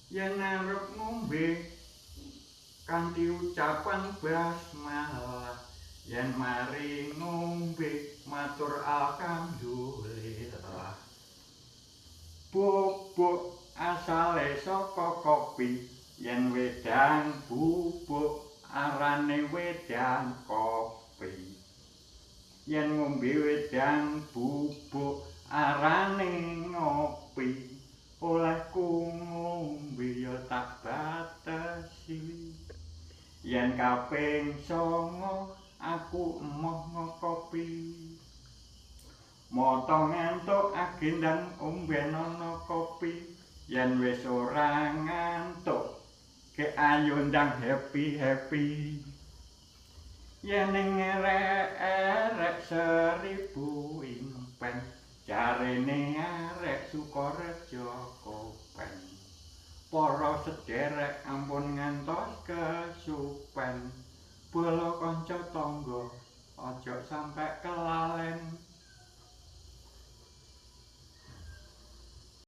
Yen arep ngombe kanthi ucapan basmalah, yen mari ngombe matur alhamdulillah. Bubuk asale saka kopi, yen wedang bubuk arane wedang kopi. Yen ngombe wedang bubuk arane ngopi, olehku ngombe ya tak batesi. Yen kaping 9 aku emoh ngokopi. Mata ngantuk agendang ombenono kopi, yen wis ora ngantuk ke ayo ndang happy-happy. Yen ning erek-erek 1000 impen, jarene arek Sukorejo Kopen. Para sederek ampun ngantos kesupen, bala kanca